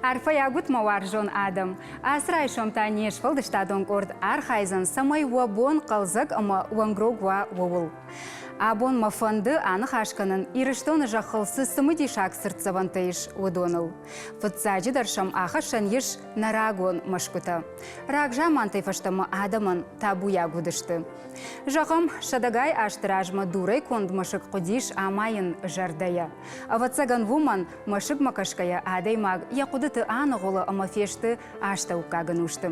Арфӕйаг ут, мӕ уарзон адӕм! Ацы райсом та не сфӕлдыстадон къорд архайдзӕн, цӕмӕй уӕ бон хъӕлдзӕг ӕмӕ уӕнгрог уа, ууыл. Абон мӕ фӕнды аныхас кӕнын, Ирыстоны зӕххыл цы цымыдисаг цыртдзӕвӕнтӕ ис, уыдоныл. Фыццаджыдӕр сӕм ахӕссӕн ис нӕ рагон мӕсгуытӕ. Рагзамантӕй фӕстӕмӕ адӕмӕн табуйаг уыдысты. Зӕгъӕм, сӕдӕгай азты размӕ дурӕй конд мӕсыг хъуыдис амайын зӕрдӕйӕ. Ӕвӕццӕгӕн, уымӕн, мӕсыгмӕ кӕсгӕйӕ адӕймаг йӕ хъуыдыты аныгъуылы ӕмӕ фесты астӕуккаг ӕнусты.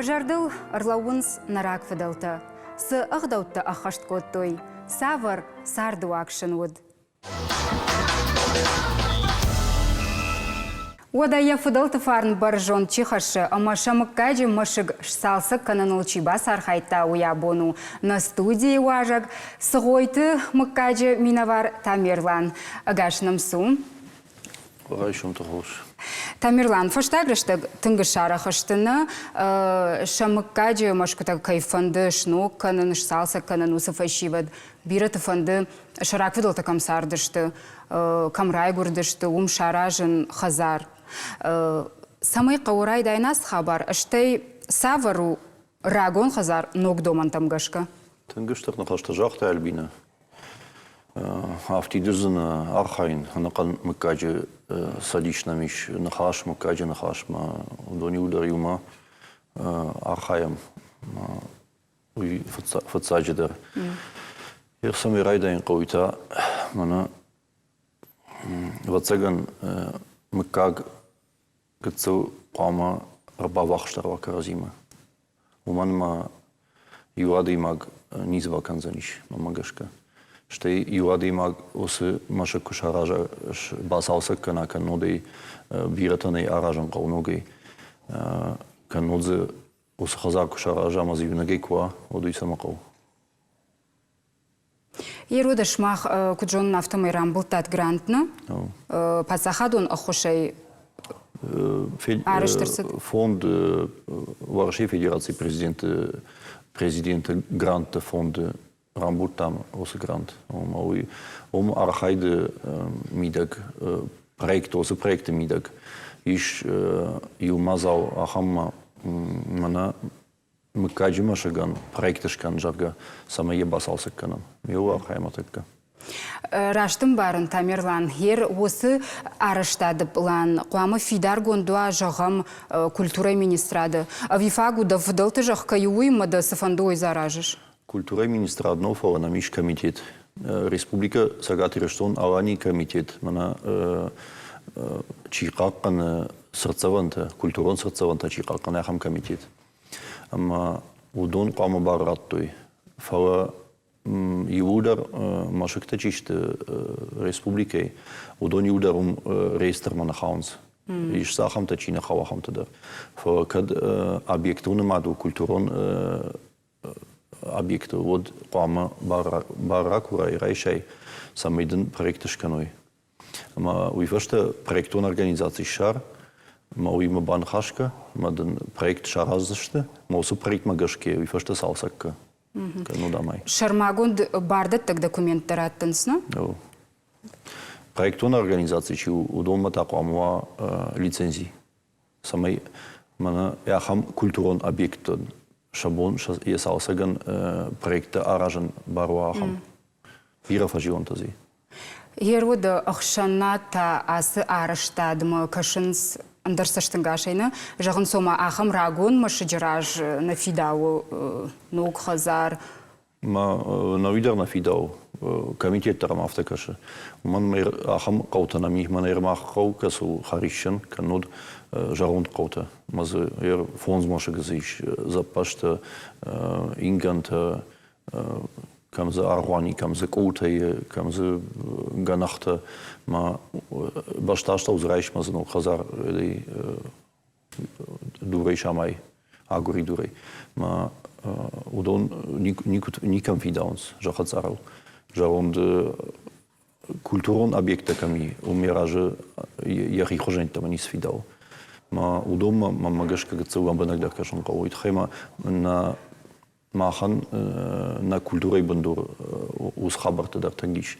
Зӕрдыл ӕрлӕууынц нӕ рагфыдӕлтӕ, цы ӕгъдӕуттӕ ӕххӕст кодтой, цавӕр цардыуаг сын уыд. Уӕдӕ йӕ фыдӕлты фарн бӕрзонд чи хӕссы ӕмӕ сӕ мыггаджы мӕсыг сцалцӕг кӕныныл чи бацархайдта, уый абон у нӕ студийы уазӕг Цыгъойты мыггаджы минӕвар Тамерлан. Ӕгас нӕм цу. Райсомты хорз. Тамерлан, фӕстаг рӕстӕг тынг сарӕх сты нӕ сӕ мыггаджы мӕсгуытӕ кӕй фӕнды сног кӕнын, сцалцӕг кӕнын, уыцы фӕсивӕд. Бирӕты фӕнды сӕ рагфыдӕлтӕ кӕм цардысты, кӕм райгуырдысты, уым саразын хӕдзар. Цӕмӕй хъӕуы райдайын ацы хабар, стӕй цавӕр у рагон хӕдзар ног домӕнтӕм гӕсгӕ? Тынг стыр ныхӕстӕ загъта Альбинӕ. Афтид дзы нӕ архайын, ӕнӕхъӕн мыггаджы цӕдис нӕм ис, ныхас, мыггаджы ныхасмӕ, уыдон иуылдӕр иумӕ архайӕм. Уый фыццаджыдӕр. Йе цӕмӕй райдайын хъӕуы та мӕнӕ ӕвӕццӕгӕн мыггаг гыццыл хъуамӕ ӕрбаввахсдӕр уа кӕрӕдзимӕ. Уымӕн ма иу адӕймаг ницы бакӕндзӕнис, мӕнмӕ гӕсгӕ. Стӕй иу адӕймаг уыцы мӕсыг куы сараза, бацалцӕг кӕна, кӕннод ӕй бирӕтӕн ӕй аразын хъӕуы ногӕй, кӕннод дзы уыцы хӕдзар куы сараза ӕмӕ дзы иунӕгӕй куы уа, уӕд уый цӕмӕ хъӕуы? Ерода, сымах куыд зонын, афтӕмӕй рамбылдтат грант нӕ? Паддзахадон ӕххуысӕй арӕзт ӕрцыд? Фонд Уӕрӕсейы Федерацийы президенты президенты грантты фонды рамбылдтам уыцы грант. Ома уый уым архайды мидӕг проект, уыцы проекты мидӕг ис иу мадзал ахӕм мӕнӕ мыггаджы мӕсыгӕн проект скӕн, зӕгъгӕ, цӕмӕй йӕ бацалцӕг кӕнӕм. Иу архайӕм тӕккӕ. Раст ӕмбарын, Тамерлан, гъер уыцы арӕзтады пълан хъуамӕ фидаргонд уа, зӕгъӕм, культурӕйы министрады. Ӕви фаг у дӕ фыдӕлты зӕхх кӕй у, уый ӕмӕ дӕ цыфӕнды уый дзы аразыс? Культурӕйы министрад нӕу, фӕлӕ нӕм ис комитет. Республикӕ Цӕгат Ирыстон-Аланийы комитет мӕнӕ чи хъахъхъӕны цыртдзӕвӕнтӕ, культурон цыртдзӕвӕнтӕ чи хъахъхъӕны, ахӕм комитет. Ӕмӕ уыдон хъуамӕ бар радтой. Фӕлӕ иууылдӕр мӕсыгтӕ чи сты республикӕйы, уыдон иуылдӕр уым реестрмӕ нӕ хауынц. Ис дзы ахӕмтӕ, чи нӕ хауы, ахӕмтӕ дӕр. Фӕлӕ кӕд объектыл нымад у культурон объекты, уӕд хъуамӕ бар ракурай, райсай, цӕмӕй дын проект скӕной. Ӕмӕ уый фӕстӕ проектон организаци ссар, ӕмӕ уыимӕ баныхас кӕ, ӕмӕ дын проект сараздзысты, ӕмӕ уыцы проектмӕ гӕсгӕ уый фӕстӕ цалцӕг кӕ. Кӕннод амай. Сӕрмагонд бардӕттӕг документтӕ раттынц, нӕ? Проектон организаци чи у, уыдонмӕ та хъуамӕ уа лицензи. цӕмӕй мӕнӕ ахӕм культурон объекттӕн сӕ бон йӕ цалцӕгӕн проекттӕ аразын бар уа ахӕм. Бирӕ фӕзилӕнтӕ дзы. Еруды ӕхсӕнад та ацы арӕзтадмӕ кӕсынц ӕндӕр цӕстӕнгасӕй нӕ. Зӕгъынц, ома ахӕм рагон мӕсыджы раз нӕ фидауы ног хӕдзар, Мӕ нӕуи дӕр нӕ фидауы, комитет дӕр ӕм афтӕ кӕсы. Уымӕн мӕ ахӕм хъӕутӕ нӕм и, мӕнӕ мах хъӕу кӕцы у Хӕрисджын, кӕннод зӕронд хъӕутӕ. Мӕ дзы фондз мӕсыгы дзы ис, дзӕппӕзтӕ, ингӕнтӕ, кӕм дзы аргъуани, кӕм дзы къултӕ, кӕм дзы гӕнӕхтӕ. Мӕ бӕстастӕу дзы райс мӕ дзы ног хӕдзар дурӕй самай, агуыри дурӕй. Ма уыдон никӕм фидауынц зӕххы цъарыл. Зӕронд культурон объекттӕ кӕм и, уым йӕ разы йӕхи хуызӕнттӕмӕ ницы фидауы. Ма уыдонмӕ мӕнмӕ гӕсгӕ гыццыл лӕмбынӕгдӕр кӕсын хъӕуы. Уый тыххӕй ма нӕ махӕн нӕ культурӕйы бындур уыцы хабӕртты дӕр тынг ис.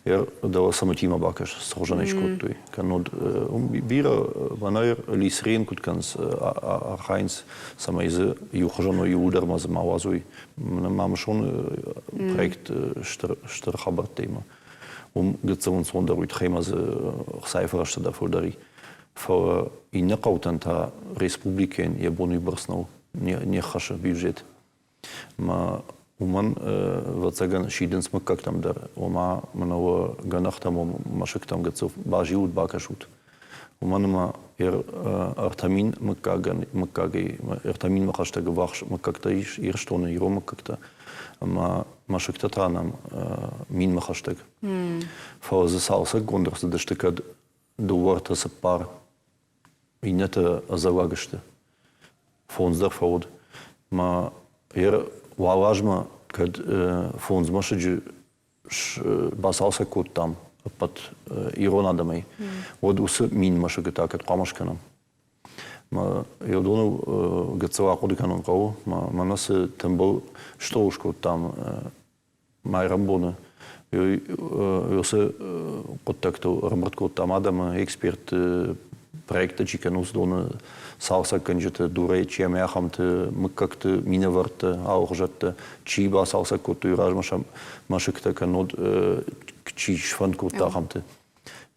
Дӕуӕ Самутимӕ бакӕс, цы хуызӕн ӕй скодтой. Кӕннод уым бирӕ мӕнӕ Лисрен куыд кӕнынц, архайынц, цӕмӕй дзы иухуызон уой, иуылдӕр ма дзы ма уадзой. Мамысон проект стыр, стыр хабӕрттимӕ. Уым гыццыл ӕнцондӕр уый тыххӕй ма дзы ӕхцайы фӕрӕзтӕ дӕр фылдӕр и. Фӕлӕ иннӕ хъӕутӕн та республикӕйӕн йӕ бон уыйбӕрц нӕу, не ххӕссы бюджет. Ӕмӕ уымӕн, ӕвӕццӕгӕн, сидынц мыггӕгтӕм дӕр, ома мӕнӕ уӕ гӕнӕхтӕм, уӕ мӕсыгтӕм гыццыл базилут, бакӕсут. Уымӕн ӕмӕ 3000 мыггагӕн, мыггагӕй, 3000-мӕ хӕстӕг ӕввахс мыггӕгтӕ ис Ирыстоны, ирон мыггӕгтӕ. Ӕмӕ мӕсыгтӕ та нӕм минмӕ хӕстӕг. Фӕлӕ дзы цалцӕггонд ӕрцыдысты кӕд дыууӕ, ӕртӕ, цыппар. Иннӕтӕ ӕдзӕллаг сты. Фондз дӕр фӕуд. Мӕ уал азмӕ кӕд фондз мӕсыджы бацалцӕг кодтам ӕппӕт ирон адӕмӕй, уӕд уыцы мин мӕсыгы та кӕд хъуамӕ скӕнӕм? Мӕ уыдоныл гыццыл ахъуыды кӕнын хъӕуы. Мӕнӕ цы тымбыл стъол скодтам майрӕмбоны уыцы хъуыддӕгтыл ӕрӕмбырд кодтам адӕмы, экспертты, проекттӕ чи кӕны, уыдоны цалцӕггӕнджыты, дурӕй чи ӕмӕ ахӕмты мыггӕгты минӕвӕртты, алыхуызӕтты, чи бацалцӕг кодтой размӕ сӕ мӕсыгтӕ кӕннод чи сфӕнд кодта, ахӕмты.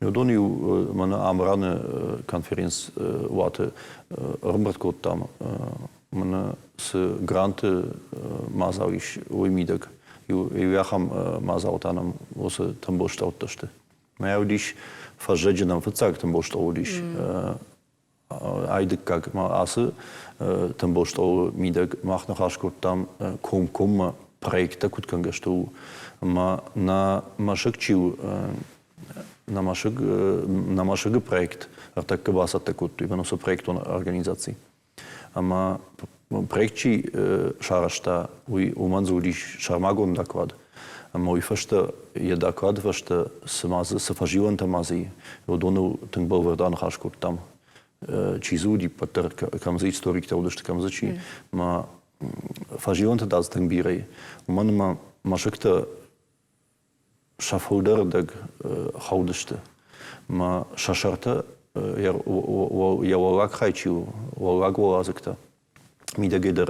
Уыдон-иу мӕнӕ Амраны конференц-уаты ӕрӕмбырд кодтам, мӕнӕ цы гранты мадзал ис, уый мидӕг. Иу ахӕм мадзал та нӕм уыцы тымбылстӕуттӕ сты. Мӕ уыдис фӕззӕджы нӕм фыццаг тымбылстъол уыдис. Ай дыккаг ма ацы тымбыл стъолы мидӕг мах ныхас кодтам комкоммӕ проекттӕ куыд кӕнгӕ сты, ууыл. Ӕмӕ нӕ мӕсыг чи у, нӕ мӕсыг, нӕ мӕсыгы проект ӕртӕккӕ бацӕттӕ кодтой уыцы проектон организаци. Ӕмӕ проект чи сарӕзта, уый уымӕн дзы уыдис сӕрмагонд доклад. Ӕмӕ уый фӕстӕ, йӕ доклады фӕстӕ цы ма дзы, цы фӕзилӕнтӕ ма дзы и, уыдоныл тынг бӕлвырд аныхас кодтам. Чи дзы уыди, ӕппӕт кӕм дзы историктӕ уыдысты, кӕм дзы чи. Ӕмӕ фӕзилӕнтӕ дӕр дзы тынг бирӕ и. Уымӕн ӕмӕ мӕсыгтӕ сӕ фылдӕр ӕрдӕг хӕлдысты. Ӕмӕ сӕ сӕртӕ йӕ уӕллаг хай чи у, уӕллаг уӕладзыгтӕ, мидӕгӕй дӕр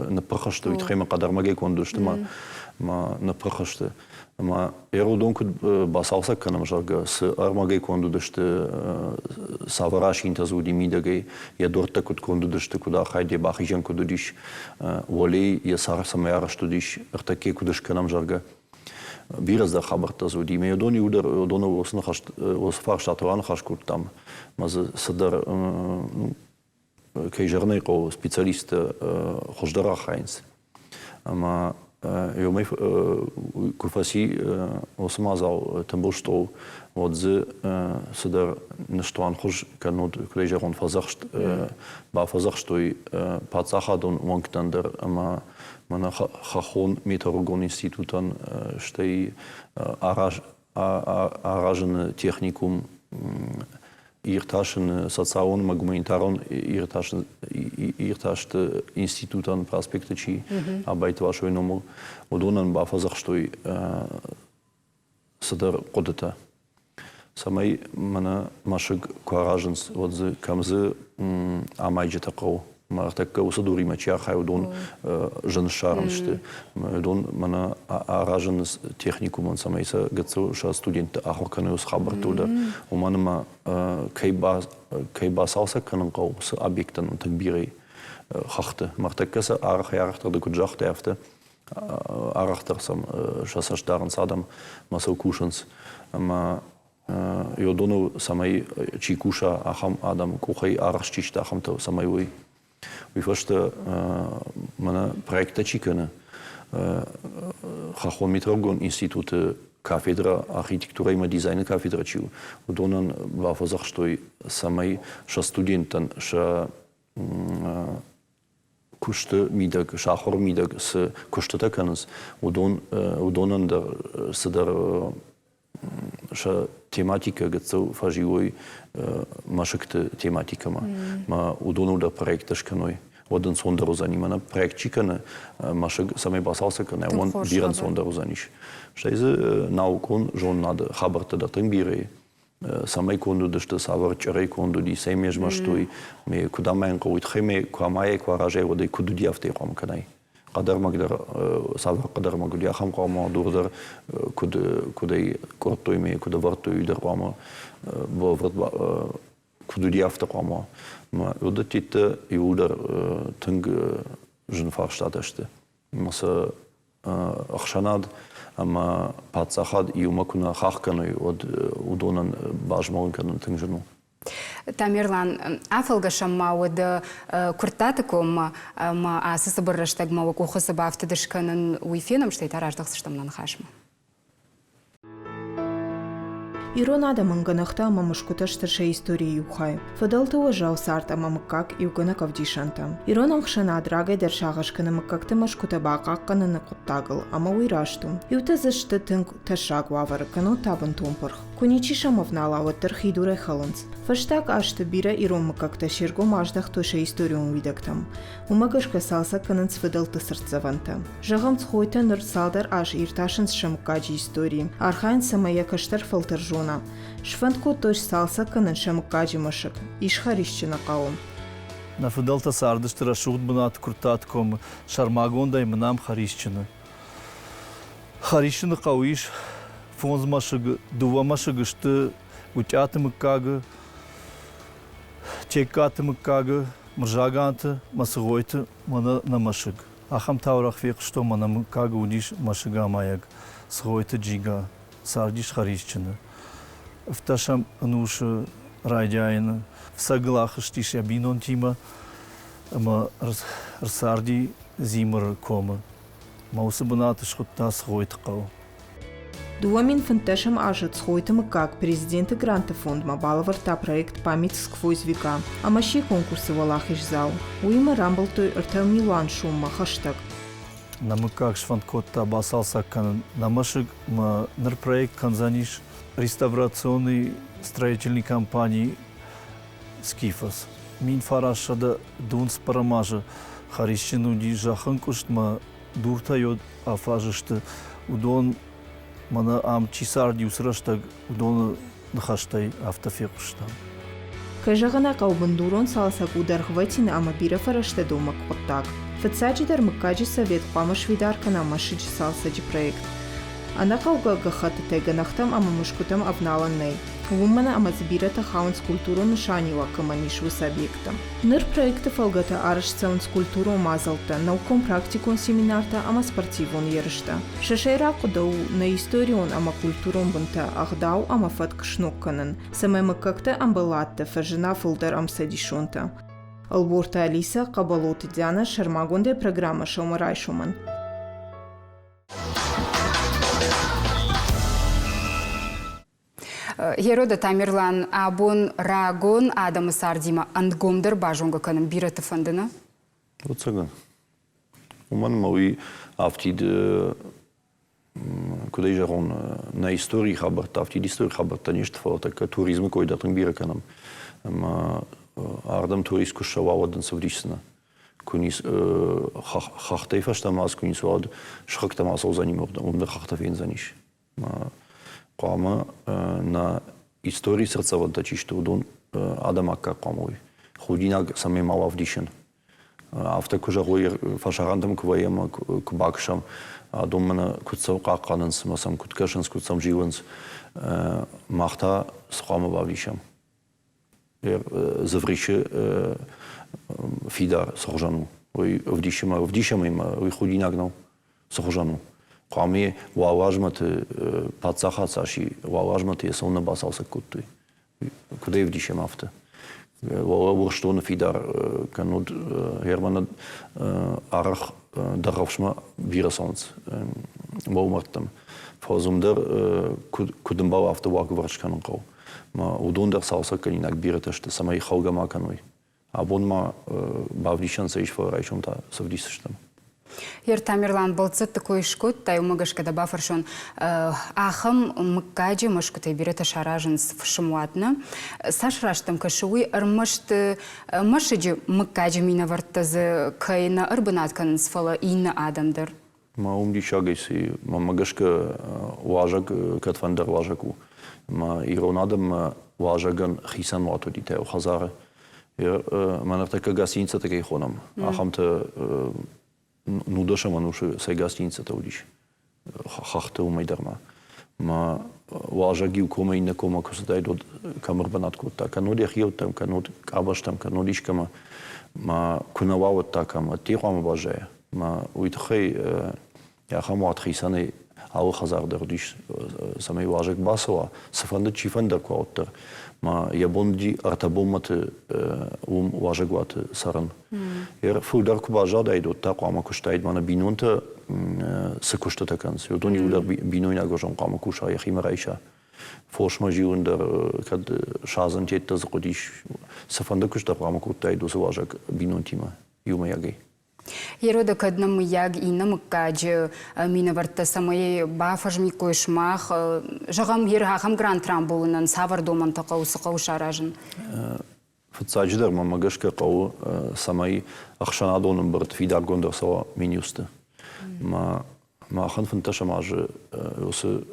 ныппырх сты, уый тыххӕй мӕ хъӕдӕрмӕгӕй конд сты мӕ ныппырх сты. Ӕмӕ уыдон куыд бацалцӕг кӕнӕм, зӕгъгӕ, цы ӕрмӕгӕй конд уыдысты, цавӕр асинтӕ дзы уыди мидӕгӕй, йӕ дуӕрттӕ куыд конд уыдысты, куыд архайд, йӕ бахизӕн куыд уыдис, уӕле йӕ цар цӕмӕй арӕзт уыдис, ӕртӕккӕ куыд скӕнӕм, зӕгъгӕ. Бирӕ дзы хабӕрттӕ дзы уыди. Ме уыдон иу дӕр уыдоны уыцы ныхас, уыцы фарстатыл аныхас кодтам. Мӕ дзы цыдӕр, кӕй зӕгъын ӕй хъӕуы, специалисттӕ хуыздӕр архайынц. Ӕмӕ уымӕй куы фӕци уыцы мадзал тымбыл стъол, уӕд дзы цыдӕр ныстуанхуыз кӕннод, куыдӕй зӕгъон, фӕдзӕхст бафӕдзӕхстой паддзахадон уӕнгтӕн дӕр ӕмӕ мӕнӕ хӕххон метеорологон институтӕн, стӕй аразыны техникум иртасыны социалон ӕмӕ гуманитарон иртасты институтӕн проспекты чи Абайты Васойы номыл, уыдонӕн бафӕдзӕхстой цыдӕр хъуыдытӕ, цӕмӕй мӕнӕ мӕсыг куы аразынц, уӕд дзы кӕм дзы амайджытӕ хъӕуы. Мӕ ӕртӕккӕ уыцы дуримӕ чи архайы, уыдон зын ссарын сты. Уыдон мӕнӕ аразынц техникумӕн, цӕмӕй сӕ гыццыл сӕ студентты ахуыр кӕной уыцы хабӕрттыл дӕр. Уымӕн ӕмӕ кӕй бацалцӕг кӕнын хъӕуы, уыцы объекттӕн тынг бирӕ хӕхты. Мӕ ӕртӕккӕ сӕ арӕхӕй-арӕхдӕр куыд загътай, афтӕ арӕхдӕр сӕм сӕ цӕст дарынц адӕм ӕмӕ сыл кусынц. Ӕмӕ уыдоныл цӕмӕй чи куса, ахӕм адӕм къухӕй арӕхст чи сты, ахӕмтӕ цӕмӕй уой. Уый фӕстӕ мӕнӕ проекттӕ чи кӕны, хӕххон метрологон институты кафедрӕ архитектурӕ ӕмӕ дизайны кафедрӕ чи у, уыдонӕн бафӕдзӕхстой, цӕмӕй сӕ студенттӕн сӕ куысты мидӕг, сӕ ахуыры мидӕг цы куыстытӕ кӕнынц, уыдон, уыдонӕн дӕр цыдӕр сӕ тематикӕ гыццыл фӕзилой мӕсыгты тематикӕмӕ, ӕмӕ уыдоныл дӕр проекттӕ скӕной. Уӕд ӕнцондӕр уыдзӕни. Мӕнӕ проект чи кӕны, мӕсыг цӕмӕй бацалцӕг кӕна, уымӕн бирӕ ӕнцондӕр уыдзӕнис. Стӕй дзы наукон зонынады хабӕрттӕ дӕр тынг бирӕ и. Цӕмӕй конд уыдысты, цавӕр чъырӕй конд уыди, цӕй ме змӕстой, ме куыд амайын хъӕуы, уый тыххӕй ме куы амайай, куы аразай, уӕд ӕй куыд уыди, афтӕ хъуамӕ кӕнай. Хъӕдӕрмӕг дӕр цавӕр хъӕдӕрмӕг уыди, ахӕм хъуамӕ дур дӕр куыд, куыд ӕй къуырдтой ме куыд ӕвӕрдтой, уый дӕр хъуамӕ бӕлвырд куыд уыди, афтӕ хъуамӕ уа. Мӕ уыдӕттӕ иууылдӕр тынг зын фарстатӕ сты. Ӕмӕ сӕ ӕхсӕнад ӕмӕ паддзахад иумӕ куы нӕ хахх кӕной, уӕд уыдонӕн базмӕлын кӕнын тынг зын у. Тамерлан, афӕлгӕсӕм ма уӕд Куырттаты коммӕ ӕмӕ ацы цыбыр рӕстӕгмӕ уӕ къухы цы бафтыд скӕнын, уый фенӕм, стӕй та раздӕхдзыстӕм нӕ ныхасмӕ. Ирон адӕмӕн гӕнӕхтӕ ӕмӕ мӕсгуытӕ сты сӕ историйы иу хай. Фыдӕлты уӕззау цард ӕмӕ мыггаг иугӕнӕг ӕвдисӕнтӕ. Ирон ӕхсӕнад рагӕй дӕр сагъӕс кӕны мыггӕгты мӕсгуытӕ бахъахъхъӕныны хъуыддагыл, ӕмӕ уый раст у. Иутӕ дзы сты тынг тӕссаг уавӕры, кӕннод та бынтон пырх. Куы ничи сӕм ӕвнала, уӕддӕр хидурӕй хӕлынц. Фӕстаг азты бирӕ ирон мыггӕгтӕ се ргом аздӕхтой сӕ историон уидӕгтӕм. Уымӕ гӕсгӕ цалцӕг кӕнынц фыдӕлты цыртдзӕвӕнтӕ. Зӕгъӕм, Цхойтӕ ныр цалдӕр аз иртасынц сӕ мыггаджы истори, архайынц, цӕмӕй йӕ кӕстӕр фӕлтӕр зона. Сфӕнд кодтой сцалцӕг кӕнын сӕ мыггаджы мӕсыг, ис Хӕрисджыны хъӕуы. Нӕ фыдӕлтӕ цардысты рӕсугъд бынат Куырттаты комы, сӕрмагондӕй мын ам Хӕрисджыны. Хӕрисджыны хъӕуы ис фондз мӕсыгы, дыууӕ мӕсыгы сты Гуытъиаты мыггагы, Тегкаты мыггагы, Мырзаганты, Мӕцыгъойты мӕнӕ нӕ мӕсыг. Ахӕм таурӕгъ фехъуыстон, мӕнӕ мыггагы уыдис мӕсыгамайӕг Цгъойты Джига, цардис Хӕрисджыны. Ӕвддӕсӕм ӕнусы райдиайӕны фцӕгыл ахызтис йӕ бинонтимӕ ӕмӕ ӕрцарди Дзимыры комы. Мӕ уыцы бынат схуыдта Цгъойты хъӕу. 2015 азы Цхойты мыггаг Президенты гранты фондмӕ балӕвӕрдта проект «Память сквозь века» ӕмӕ сси конкурсы уӕлахиздзау. Уыимӕ рамбылдтой 3 милуан соммӕ хӕстӕг. Нӕ мыггаг сфӕнд кодта бацалцӕг кӕнын нӕ мӕсыг ӕмӕ ныр проект кӕндзӕнис реставрационный строительный компани «Скифос». 1924 азы Хӕрисджын уыди зӕххӕнкъуыстмӕ дуртӕ йод афаз сты, уыдон мӕнӕ ам чи царди, уыцы рӕстӕг уыдоны ныхӕстӕй афтӕ фехъуыстам. Кӕй зӕгъын ӕй хъӕуы, бындурон цалцӕг у дӕргъвӕтин ӕмӕ бирӕ фӕрӕзтӕ домӕг хъуыддаг. Фыццаджыдӕр мыггаджы совет хъуамӕ сфидар кӕна мӕсыджы цалцӕджы проект. Ӕнӕхъӕугӕ гӕххӕттытӕй гӕнӕхтӕм ӕмӕ мӕсгуытӕм ӕвналӕн нӕй. Уымӕн ӕмӕ дзы бирӕтӕ хауынц культурон нысаниуӕг кӕмӕн ис, уыцы объекттӕм. Ныр проекты фӕлгӕты арӕзт цӕуынц культурон мадзӕлттӕ, наукон-практикон семинартӕ ӕмӕ спортивон ерыстӕ. Сӕ сӕйраг хъуыды у нӕ историон ӕмӕ культурон бынтӕ, ӕгъдау ӕмӕ фӕтк сног кӕнын, цӕмӕй мыггӕгты ӕмбаладты фӕзына фылдӕр ӕмцӕдисонтӕ. Ӕлборты Алисӕ, Хъӕбӕлоты Дианӕ сӕрмагондӕй программӕ «Сӕумӕрайсомӕн». Ерода Тамерлан абон рагон адӕмы цардимӕ ӕнгомдӕр базонгӕ кӕнын бирӕты фӕнды, нӕ? Ӕвӕццӕгӕн. Уымӕн ӕмӕ уый афтид, куыд ӕй зӕгъон, нӕ историйы хабӕрттӕ, афтид историйы хабӕрттӕ не сты, фӕлӕ тӕккӕ туризмы кой дӕр тынг бирӕ кӕнӕм. Ӕмӕ ардӕм турист куы ссӕуа, уӕд ын цы вдисдзынӕ? Куы ниц хӕхтӕй фӕстӕмӕ куы ницы уа, уӕд сыхӕгтӕм ацӕудзӕни, уым дӕр хӕхтӕ фендзӕнис. Хъуамӕ нӕ историйы цыртдзӕвӕнтӕ чи сты, уыдон адӕм аккаг хъуамӕ уой. Худинаг цӕмӕй ма уа ӕвдисӕн. Афтӕ куы зӕгъой, фӕсарӕнтӕм куы вӕййӕм ӕмӕ куы бакӕсӕм, адон мӕнӕ куыд сӕ хъахъхъӕнынц ӕмӕ сӕм куыд кӕсынц, куыд сӕм зилынц, мах та цы хъуамӕ бавдисӕм? Дзывгъисы фидар цы хуызӕн у, уый ӕвдисӕм ӕмӕ уый худинаг нӕу, цы хуызӕн у. Хъуамӕ уӕлазмӕты паддзахад цас и, уӕлазмӕты йӕ цӕуылнӕ бацалцӕг кодтой? Куыд ӕй ӕвдисӕм афтӕ? Уӕлӕ Урсдоны фидар кӕннод Германы арӕх Дӕргъӕвсмӕ бирӕ цӕуынц уӕлмӕрдтӕм. Фӕлӕ дзы уым дӕр куыд ӕмбӕлы, афтӕ уагӕвӕрд скӕнын хъӕуы. Уыдон дӕр цалцӕггӕнинаг бирӕтӕ сты, цӕмӕй хӕлгӕ ма кӕной. Абон ма бавдисӕн сӕ ис, фӕлӕ райсом та цы вдисдзыстӕм? Ер Тамерлан бӕлццӕтты кой скодтай, уымӕ гӕсгӕ дӕ бафӕрсон, ахӕм мыггаджы мӕсгуытӕй бирӕтӕ саразынц фысымуат, нӕ? Цас раст дӕм кӕсы, уый ӕрмӕст мӕсыджы мыггаджы минӕвӕрттӕ дзы кӕй нӕ ӕрбынат кӕнынц, фӕлӕ иннӕ адӕм дӕр? Ма уым диссагӕй цы и, мӕнмӕ гӕсгӕ уазӕг кӕдфӕндӕр уазӕг у. Ӕмӕ ирон адӕммӕ уазӕгӕн хицӕн уат уыди хӕдзары. Мӕ ныртӕккӕ гостиницӕтӕ кӕй хонӕм, ахӕмтӕ нудӕсӕм ӕнусы цӕй гостиницӕтӕ уыдис хӕхты уымӕй дӕр ма. Ма уазӕг иу комӕй иннӕ коммӕ куы цыдаид, уӕд кӕм ӕрбынат кодта, кӕннод йӕхиуӕттӕм, кӕннод къабӕзтӕм, кӕннод искӕмӕ. Ма куы нӕ уа, уӕд та кӕм? Ӕдде хъуамӕ баззайа. Ма уый тыххӕй ахӕм уат хицӕнӕй алы хӕдзар дӕр уыдис, цӕмӕй уазӕг бацӕуа, цыфӕнды чифӕнды куы уӕддӕр. Ма йӕ бон уыди ӕртӕ бонмӕты уым уазӕгуаты цӕрын. Фылдӕр куы баззадаид, уӕд та хъуамӕ куыстаид, мӕнӕ бинонтӕ цы куыстытӕ кӕнынц, уыдон иуылдӕр бинойнаг хуызӕн хъуамӕ куса, йӕхимӕ райса. Фосмӕ зилын дӕр кӕд садзын теттӕ дзы хъуыдис, цыфӕнды куыст дӕр хъуамӕ кодтаид уыцы уазӕг бинонтимӕ иумӕйагӕй. Ерода кӕд нӕ мыййаг иннӕ мыггаджы минӕвӕрттӕ цӕмӕй бафӕзмиккой сымах, зӕгъӕм, ахӕм грант рамбулынӕн цавӕр домӕнтӕ хъӕуы, цы хъӕуы саразын? Фыццаджыдӕр мӕмӕ гӕсгӕ хъӕуы, цӕмӕй ӕхсӕнадон ӕмбырд фидаргонд ӕрцӕуа Минюсты. Махӕн фынддӕсӕм азы уыцы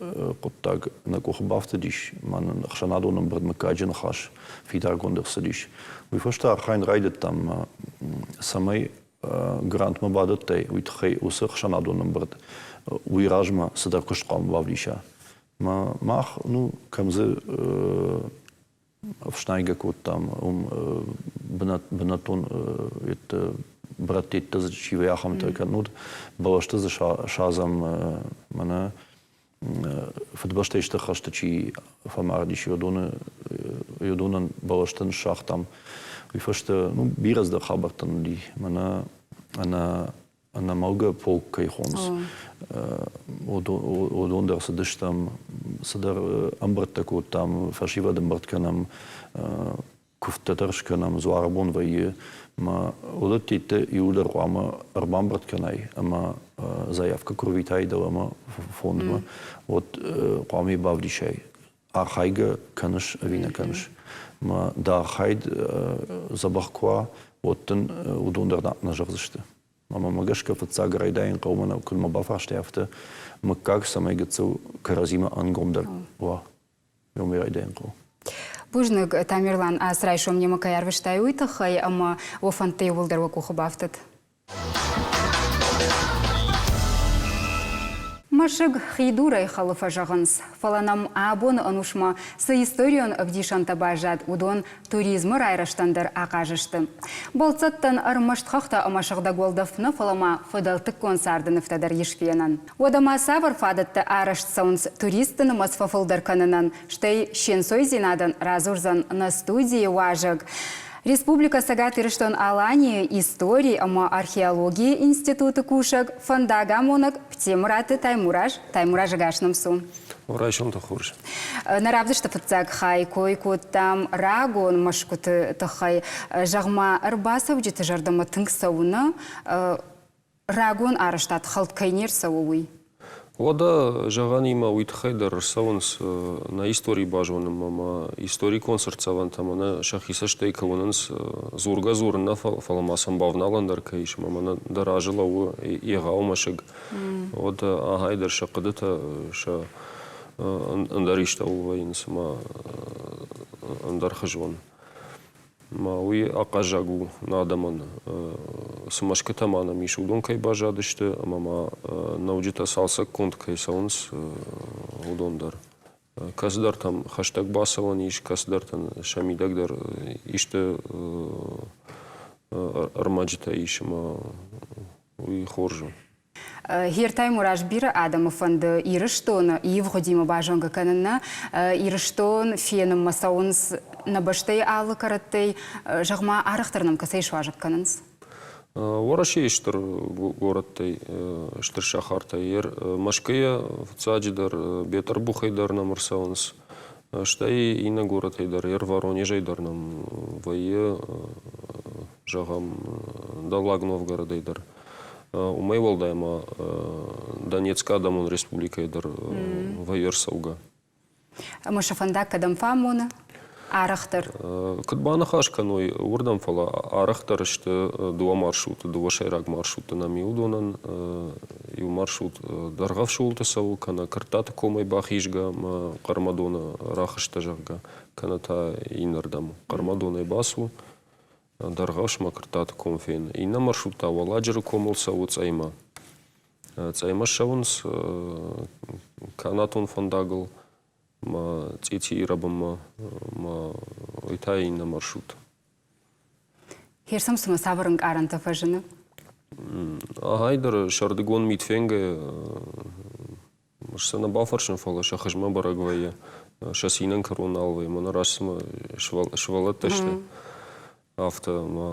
хъуыддаг нӕ къухы бафтыдис, мӕнӕн ӕхсӕнадон ӕмбырд мыггаджы ныхас фидаргонд ӕрцыдис. Уый фӕстӕ архайын райдыдтам, цӕмӕй грантмӕ бадӕттай, уый тыххӕй уыцы ӕхсӕнадон ӕмбырд уый размӕ цыдӕр куыст хъуамӕ бавдиса. Мах, ну, кӕм дзы ӕфснайгӕ кодтам, уым бынӕттон брӕттӕ дзы чи вӕййы, ахӕмтӕ кӕннод бӕлӕсты дзы садзӕм мӕнӕ Фыдыбӕстӕйы Стыр хӕсты чи фӕмардис, уыдонӕн бӕлӕстӕ ныссагътам. Уый фӕстӕ ну, бирӕ цыдӕр хабӕрттӕ уыди. Мӕнӕ ӕнӕ ӕнӕмӕлгӕ полк кӕй хонынц, уыдон дӕр цыдыстӕм, цыдӕр ӕмбырдтӕ кодтам, фӕсивӕд ӕмбырд кӕнӕм, куывдтӕ дӕр скӕнӕм, дзуары бон вӕййы. Мӕ уыдӕттӕ иуылдӕр хъуамӕ ӕрбамбырд кӕнай ӕмӕ заявкӕ куы рвитай дӕлӕмӕ фондмӕ, уӕд хъуамӕ бавдисай, архайгӕ кӕныс ӕви нӕ кӕныс. Мӕ дӕ архайд дзӕбӕх куы уа, уӕд дын уыдон дӕр нӕ зӕгъдзысты. Мӕнмӕ гӕсгӕ фыццаг райдайын хъӕуы мӕнӕ куыд мӕ бафарстай, афтӕ мыггаг цӕмӕй гыццыл кӕрӕдзимӕ ӕнгомдӕр уа. Уымӕй райдайын хъӕуы. Бузныг, Тамерлан, ацы райсом немӕ кӕй арвыстай, уый тыххӕй ӕмӕ уӕ фӕндтӕ иууылдӕр уӕ къухы бафтыд. Мӕсыг хи дурӕй хӕлы фӕзӕгъынц, фӕлӕ нӕм абоны ӕнусмӕ цы историон ӕвдисӕнтӕ баззад, уыдон туризмы райрӕзтӕн дӕр ахъаз сты. Бӕлццӕттӕн ӕрмӕст хӕхтӕ ӕмӕ сыгъдӕг уӕлдӕф нӕ, фӕлӕ ма фыдӕлтыккон царды нывтӕ дӕр ис фенӕн. Уӕдӕ ма цавӕр фадӕттӕ арӕзт цӕуынц туристты нымӕц фӕфылдӕр кӕнынӕн, стӕй се нцойдзинадӕн радзурдзӕн нӕ студийы уазӕг, Республикӕ Цӕгат Ирыстон-Аланийы истори ӕмӕ археологийы институты кусӕг, фӕндагамонӕг Птемыраты Таймураз. Таймураз, ӕгас нӕм цу. Райсомты хорз. Нӕ равдысты фыццаг хай кой кодтам рагон мӕсгуыты тыххӕй. Зӕгъ-ма, ӕрбацӕуджыты зӕрдӕмӕ тынг цӕуы нӕ рагон арӕзтад хӕлд кӕй не рцӕуы, уый? Уӕдӕ зӕгъӕнимӕ уый тыххӕй дӕр ӕрцӕуынц нӕ истори базонынмӕ ӕмӕ историкон цыртдзӕвӕнтӕ мӕнӕ сӕхи цӕстӕй куы уынынц, дзургӕ-дзурын нӕ, фӕлӕ ма сӕм бавналӕн дӕр кӕй ис ӕмӕ мӕнӕ дӕ разы лӕууы егъау мӕсыг, уӕд ахӕй дӕр сӕ хъуыдытӕ сӕ ӕндӕр истӕуыл вӕййынц ӕмӕ ӕндӕр хызон. Ма уый ахъаззаг у нӕ адӕмӕн. Цы мӕсгуытӕ ма нӕм ис, уыдон кӕй баззадысты ӕмӕ ма нӕуджытӕ цалцӕггонд кӕй цӕуынц, уыдон дӕр. Кӕцыдӕртӕм хӕстӕг бацӕуӕн ис, кӕцыдӕртӕн сӕ мидӕг дӕр исты ӕрмӕджытӕ ис ӕмӕ уый хорз у. Хертай Мураз бирӕ адӕмы фӕнды Ирыстоны ивгъуыдимӕ базонгӕ кӕнын нӕ. Ирыстон фенынмӕ цӕуынц нӕ бӕстӕйы алы кӕрӕттӕй. Зӕгъ-ма, арӕхдӕр нӕм кӕцӕй суазӕг кӕнынц? Уӕрӕсейы стыр горӕттӕй, стыр сахартӕй Мӕскуыйӕ фыццаджыдӕр, Бетъырбухӕй дӕр нӕм ӕрцӕуынц. Стӕй иннӕ горӕтӕй дӕр, Воронежӕй дӕр нӕм вӕййы, зӕгъӕм, Дӕллаг Новгородӕй дӕр. Уымӕй уӕлдай ма Донецкы Адӕмон Республикӕйы дӕр вӕййы ӕрцӕугӕ. Ӕмӕ сӕ фӕндаг кӕдӕм фӕамоны? Арӕхдӕр. Куыд баныхас кӕной, уырдӕм, фӕлӕ арӕхдӕр сты дыууӕ маршруты, дыууӕ сӕйраг маршруты нӕм уыдонӕн. Иу маршрут Дӕргъӕвсы уылты цӕуы, кӕнӕ Куырттаты комӕй бахизгӕ ӕмӕ Хъӕрмӕдоны рахызтӕ, зӕгъгӕ, кӕнӕ та иннӕрдӕм Хъӕрмӕдонӕй бацу, Дӕргъӕвсмӕ Куырттаты ком фен. Иннӕ маршрут та Уӕлладжыры комыл цӕуы Цъӕймӕ. Цъӕймӕ ссӕуынц канатон фӕндагыл ма Цъитийы рӕбынмӕ, ма уый та иннӕ маршрут. Херсом цымӕ цавӕр ӕнкъарӕнтӕ фӕзыны? Ахайдӕр сӕрдыгон мит фенгӕ сӕ нӕ бафӕрсын, фӕлӕ сӕ хызмӕ бӕрӕг вӕййы. Сӕ цинӕн кӕрон нал вӕййы. Мӕнӕ раст цыма сывӕллӕттӕ сты, афтӕ ӕмӕ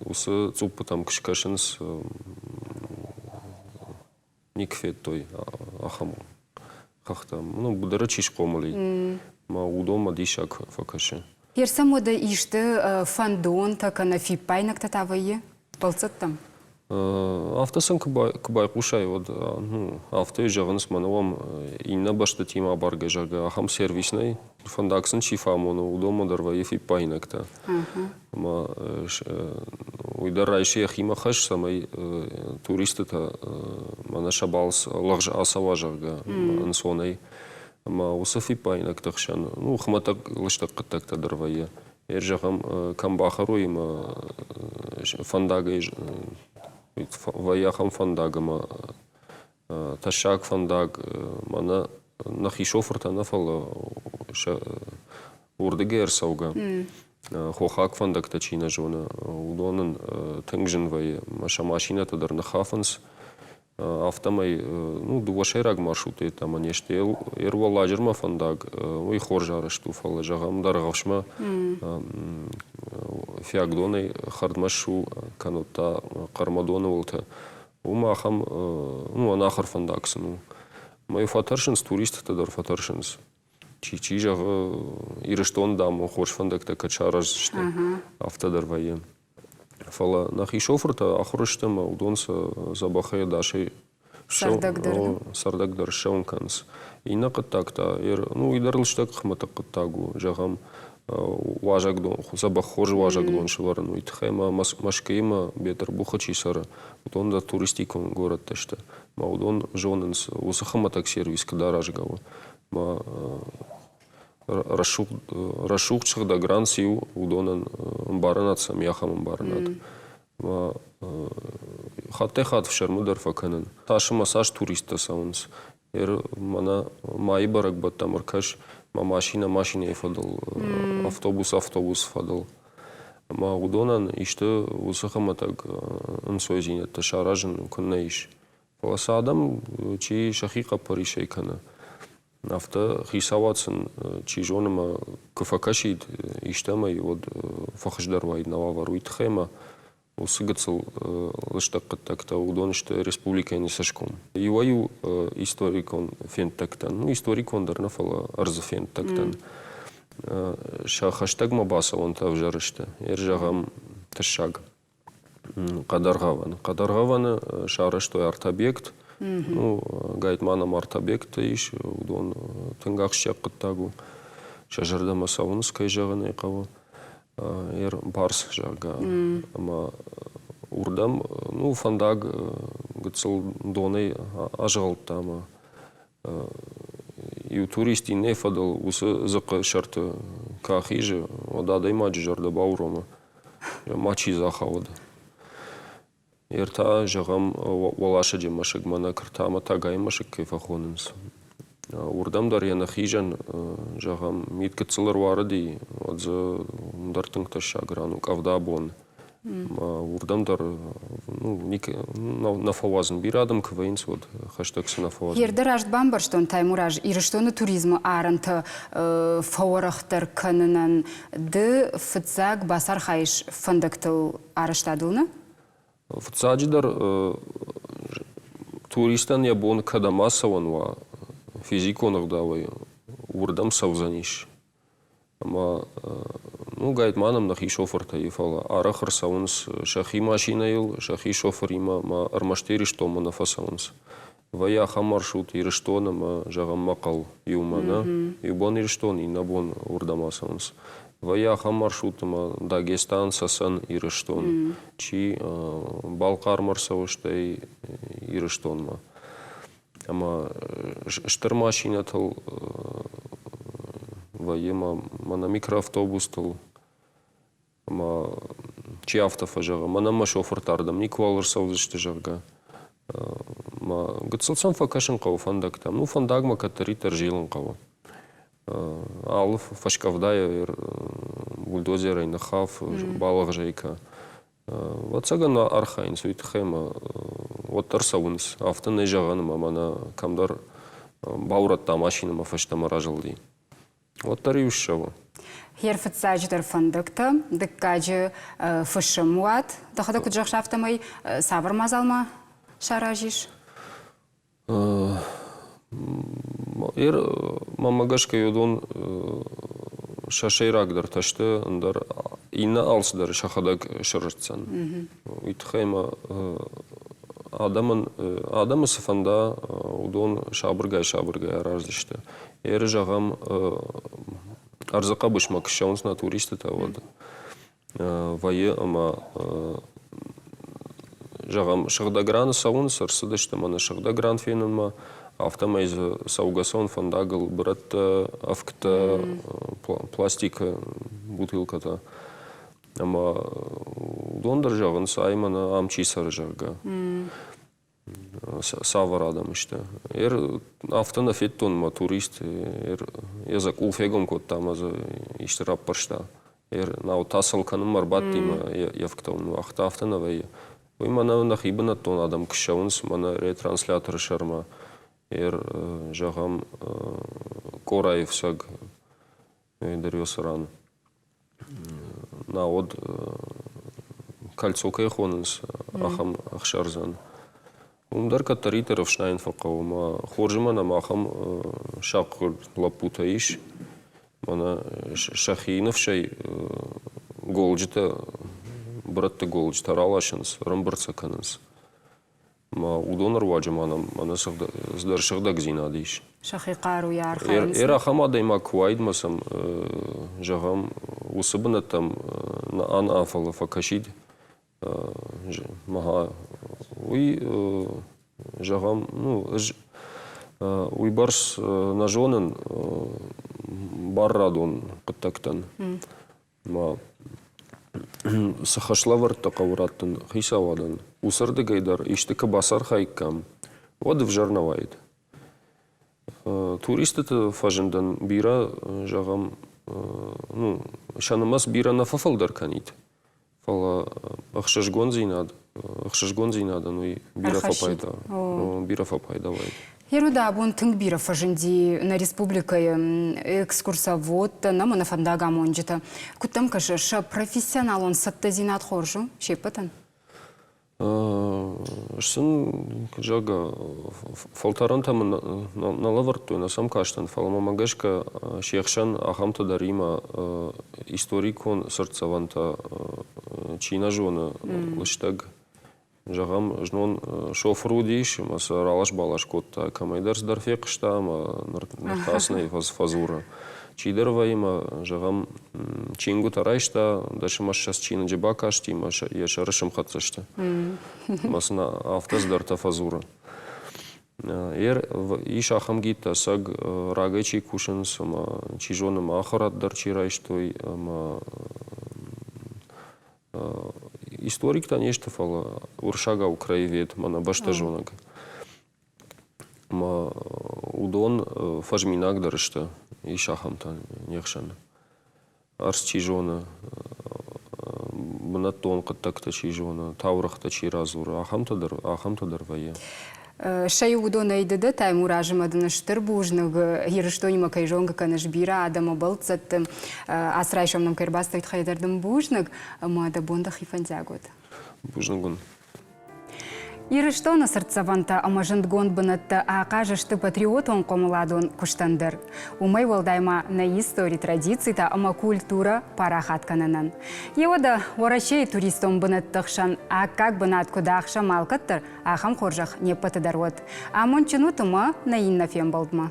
уыцы цъуппытӕм куы скӕсынц, никуы федтой ахӕм хӕхтӕ. Ну, быдыры чи схъомыл и, мӕ уыдонмӕ диссаг фӕкӕсы. Ерсӕм уӕдӕ исты фӕндонтӕ кӕнӕ фиппаинӕгтӕ та вӕййы бӕлццӕттӕм? Афтӕ сын куы байхъусай, уӕд афтӕ зӕгъынц, мӕнӕ уӕм иннӕ бӕстӕтимӕ абаргӕ, зӕгъгӕ, ахӕм сервис нӕй. Фӕндаг сын чи фӕамоны, уыдонмӕ дӕр вӕййы фиппаинӕгтӕ. Ӕмӕ уый дӕр райсы йӕхимӕ хӕс, цӕмӕй туристытӕ мӕнӕ сӕ балц лӕгъз ацӕуа, зӕгъгӕ, ӕнцонӕй. Ӕмӕ уыцы фиппаинӕгты хсӕн, ну, хуымӕтӕг лыстӕг хъуыддӕгтӕ дӕр вӕййы. Ер зӕгъӕм, кӕм бахӕрой ӕмӕ фӕндагӕй вӕййы ахӕм фӕндаг ӕмӕ тӕссаг фӕндаг мӕнӕ нӕхи шофыртӕ нӕ, фӕлӕ сӕ уырдыгӕй ӕрцӕугӕ хохаг фӕндӕгтӕ чи нӕ зоны, уыдонӕн тынг зын вӕййы. Сӕ машинӕтӕ дӕр ныххафынц. Афтӕмӕй ну, дыууӕ сӕйраг маршруты йеддӕмӕ не сты. Ӕруӕлладжырмӕ фӕндаг уый хорз арӕзт у, фӕлӕ, зӕгъӕм, Дӕргъӕвсмӕ Фиагдонӕй хӕрдмӕ ссу, кӕннод та Хъӕрмӕдоны уылты. Уым ахӕм ну, ӕнахуыр фӕндаг сын у. Мӕ фӕтӕрсынц, туристтӕ дӕр фӕтӕрсынц. Чи, чи зӕгъы, Ирыстон, дам, хорз фӕндӕгтӕ кӕд сараздзысты, афтӕ дӕр вӕййы. Фӕлӕ нӕхи шофыртӕ ахуыр сты ӕмӕ уыдон сӕ дзӕбӕхӕй ӕдасӕй цӕрдӕгдӕр ссӕуын кӕнынц. Иннӕ хъуыддаг та, ну, уый дӕр лыстӕг хуымӕтӕг хъуыддаг у, зӕгъӕм, уазӕгдон, дзӕбӕх хорз уазӕгдон сӕвӕрын, уый тыххӕй ма Мӕскуыимӕ Бетъырбухы чи цӕры, уыдон дӕр туристикон горӕттӕ сты. Ӕмӕ уыдон зонынц, уыцы хуымӕтӕг сервис куыд аразгӕ у. Ӕмӕ рӕсугъд сыгъдӕг ран циу, уыдонӕн ӕмбарынад сӕм и ахӕм ӕмбарынад. Хаттӕй-хатт фсӕрмы дӕр фӕкӕнын. Тасы ма цас туристтӕ цӕуынц. Мӕнӕ майы бӕрӕгбӕттӕм ӕркӕс, мӕ машинӕ машинӕйы фӕдыл, автобус автобусы фӕдыл. Ӕмӕ уыдонӕн исты уыцы хуымӕтӕг ӕнцойдзинӕдтӕ саразын куыннӕ ис. Фӕлӕ сӕ адӕм чи сӕхи хъӕппӕрисӕй кӕны, Афтӕ хицауад сын, чи зоны мӕ, куы фӕкӕсид истӕмӕй, уӕд фӕхуыздӕр уаид нӕ уавӕр. Уый тыххӕй ӕмӕ уыцы гыццыл лыстӕг хъуыддӕгтӕ, уыдон сты республикӕйы цӕсгом. Иуӕй-иу историкон фенддӕгтӕн, ну историкон дӕр нӕ, фӕлӕ ӕрдзы фенддӕгтӕн сӕ хӕстӕгмӕ бацӕуӕнтӕ ӕвзӕр сты. Ер зӕгъӕм, тӕссаг. Хъӕдӕргъӕвӕн. Хъӕдӕргъӕвӕны сарӕзтой арт-объект. Ну, гайтма нӕм арт-объекттӕ ис, уыдон тынг ахсджиаг хъуыддаг у. Сӕ зӕрдӕмӕ цӕуынц, кӕй зӕгъын ӕй хъӕуы, барс, зӕгъгӕ. Ӕмӕ уырдӕм, ну, фӕндаг гыццыл донӕй азгъӕлдта ӕмӕ иу турист иннӕ фӕдыл уыцы дзыхъхъы сӕрты куы ахизы, уӕд адӕймаджы зӕрдӕ бауромы. Мачи дзы ахауӕд. Ер та, зӕгъӕм, уӕласӕджы мӕсыгмӕ нӕ куырта ӕмӕ Тагайы мӕсыг кӕй фӕхонынц. Уырдӕм дӕр йӕ нӕхизӕн, зӕгъӕм, мит гыццыл ӕруарыди, уӕд дзы уым дӕр тынг тӕссаг ран у, къӕвда бон. Уырдӕм дӕр ну, нӕ фӕуадзын. Бирӕ адӕм куы вӕййынц, уӕд хӕстӕг цы нӕ фӕуадзын. Ерды раст бамбӕрстон, Таймураз, Ирыстоны туризмы арӕнтӕ фӕуӕрӕхдӕр кӕнынӕн ды фыццаг бацархайыс фӕндӕгтыл арӕзтадыл, нӕ? Фыццаджыдӕр, туристӕн йӕ бон кӕдӕм ацӕуӕн уа физикон ӕгъдауӕй, уырдӕм цӕудзӕнис. Ӕмӕ ну, Ну, гайд-ма нӕм нӕхи шофыртӕ и, фӕлӕ арӕх ӕрцӕуынц сӕхи машинӕйыл, сӕхи шофыримӕ ма ӕрмӕст Ирыстонмӕ нӕ фӕцӕуынц. Вӕййы ахӕм маршрут Ирыстон ӕмӕ, зӕгъӕм, Мӕхъӕл иумӕ, нӕ? Иу бон Ирыстон, иннӕ бон уырдӕм ацӕуынц. Вӕййы ахӕм маршрут ӕмӕ Дагестан, Цӕцӕн, Ирыстон. Чи Балхъармӕ ӕрцӕуы, стӕй Ирыстонмӕ. Ӕмӕ стыр машинӕтыл вӕййы мӕнӕ микроавтобустыл. Ӕмӕ чи афтӕ фӕзӕгъы, мӕнӕн мӕ шофыртӕ ардӕм никуал ӕрцӕудзысты, зӕгъгӕ. Мӕ гыццыл сӕм фӕкӕсын хъӕуы фӕндӕгтӕм. Ну, фӕндагмӕ кӕддӕриддӕр зилын хъӕуы. Алы фӕскъӕвдайы бульдозерӕй ныххаф, балӕгъз ӕй кӕ. Ӕвӕццӕгӕн архайынц уый тыххӕй ӕмӕ уӕддӕр цӕуынц. Афтӕ нӕ зӕгъӕн ӕмӕ мӕнӕ кӕмдӕр баурӕдта машинӕ ӕмӕ фӕстӕмӕ разылди. Уӕддӕр-иу ссӕуы. Хер фыццаджыдӕр фӕндӕгтӕ, дыккаджы фысымуат. Дӕхӕдӕг куыд зӕгъыс, афтӕмӕй цавӕр мадзалмӕ саразис? Мӕнмӕ гӕсгӕ уыдон сӕ сӕйрагдӕртӕ сты, ӕндӕр иннӕ алцыдӕр сӕхӕдӕг сырӕздзӕн. Уый тыххӕй ма адӕмӕн адӕмы цы фӕнда, уыдон сабыргай-сабыргай араздзысты. Еры зӕгъӕм, ӕрдзы хъӕбысмӕ куы ссӕуынц нӕ туристытӕ, уӕд вӕййы ӕмӕ зӕгъӕм, сыгъдӕг ран цӕуынц, ӕрцыдысты мӕнӕ сыгъдӕг ран фенынмӕ, афтӕмӕй дзы цӕугӕ-цӕуын фӕндагыл бырӕттӕ, ӕвгтӕ, пластикы бутылкӕтӕ. Ӕмӕ уыдон дӕр зӕгъынц, ай мӕнӕ ам чи цӕры, зӕгъгӕ. Цавӕр адӕм сты. Афтӕ нӕ федтон мӕ турист йӕ дзӕкъул фегом кодта ӕмӕ дзы исты раппӕрста. Нау та цӕл кӕнынмӕ ӕрбадти мӕ йе вгтӕ уагъта, афтӕ нӕ вӕййы. Уый мӕнӕ нӕхи бынӕттон адӕм куы ссӕуынц мӕнӕ ретрансляторы сӕрмӕ, зӕгъӕм, Къорайы ӕфцӕг дӕр ран. Науӕд кольцо кӕй хонынц, ахӕм ӕхсӕрдзӕн. Уым дӕр кӕддӕриддӕр ӕфснайын фӕхъӕуы ӕмӕ хорз ӕмӕ нӕм ахӕм сахъгуырд лӕппутӕ ис. Мӕнӕ сӕхи ныфсӕй голджытӕ, бырӕтты голджытӕ раласынц, ӕрӕмбырд сӕ кӕнынц. Ӕмӕ уыдоны руаджы ма нӕм мӕнӕ цыдӕр сыгъдӕгдзинад ис. Сӕхи хъаруйӕ архайынц. Ӕр ахӕм адӕймаг куы уаид мӕ сӕм, зӕгъӕм, уыцы бынӕттӕм нӕ ан фӕлӕ фӕкӕсид, мӕ уый, зӕгъӕм, ну, ӕз уыйбӕрц нӕ зонын баррадон хъуыддӕгтӕн. Ма цы хӕслӕвӕрдтӕ хъӕуы раттын хицауадӕн, уыцырдыгӕй дӕр исты куы бацархаиккам, уӕд ӕвзӕр нӕ уаид. Туристыты фӕзындӕн бирӕ, зӕгъӕм, ну, сӕ нымӕц бирӕ нӕ фӕфылдӕр кӕнид, фӕлӕ ӕхсызгондзинад, ӕхсызгондзинадӕн уый бирӕ фӕпайда, бирӕ фӕпайда уаид. Еруд абон тынг бирӕ фӕзынди нӕ республикӕйы экскурсоводтӕ, нӕ мӕнӕ фӕндагамонджытӕ. Куыд дӕм кӕсы, сӕ профессионалон цӕттӕдзинад хорз у се ппӕтӕн? Сын, зӕгъгӕ, фӕлтӕрӕнтӕ мын нӕ лӕвӕрдтой, нӕ сӕм кастӕн, фӕлӕ мӕмӕ гӕсгӕ се хсӕн ахӕмтӕ дӕр имӕ историкон цыртдзӕвӕнтӕ чи нӕ зоны, лыстӕг. Зӕгъӕм, знон шофыр уыдис ӕмӕ сӕ ралас-балас кодта, кӕмӕйдӕр цыдӕр фехъуыста ӕмӕ ныр та сын ӕй фӕдзуры. Чидӕр вӕййы ӕмӕ, зӕгъӕм, чингуытӕ райста, 20 чиныджы бакасти ӕмӕ йӕ сӕры сӕмхӕццӕ сты. Ӕмӕ сын афтӕ цыдӕртӕ фӕдзуры. Ис ахӕм гидтӕ, ӕцӕг рагӕй чи кусынц ӕмӕ чи зоны, ӕмӕ ахуырад дӕр чи райстой ӕмӕ Историктӕ не сты, фӕлӕ уырыссагау краевед, мӕнӕ бӕстӕзонӕг. Ӕмӕ уыдон фӕзминаг дӕр сты, ис ахӕмтӕ не хсӕн. Ӕрдз чи зоны, бынӕттон хъуыддӕгтӕ чи зоны, таурӕгътӕ чи радзуры, ахӕмтӕ дӕр, ахӕмтӕ дӕр вӕййы. Сӕ уыдонӕй ды дӕ, Таймуразы ӕмӕ дын стыр бузныг, Ирыстонимӕ кӕй зонгӕ кӕныс бирӕ адӕмы, бӕлццӕтты. Ацы райсом нӕм кӕй ӕрбацыдтай, тыххӕй дӕр дын бузныг ӕмӕ дӕ бон дӕхи фӕндиаг уӕд. Бузныг уын. Ирыстоны цыртдзӕвӕнтӕ ӕмӕ зындгонд бынӕттӕ ахъаз сты патриотон хъомыладон куыстӕн дӕр. Уымӕй уӕлдай ма нӕ истори, традицитӕ ӕмӕ культурӕ парахат кӕнынӕн. Еуӕдӕ Уӕрӕсейы туристон бынӕтты хсӕн аккаг бынат куыд ахсӕм алкӕддӕр, ахӕм хорзӕх не ппӕты дӕр уӕд. Амондджын ут ӕмӕ нӕ иннӕ фембӕлдмӕ.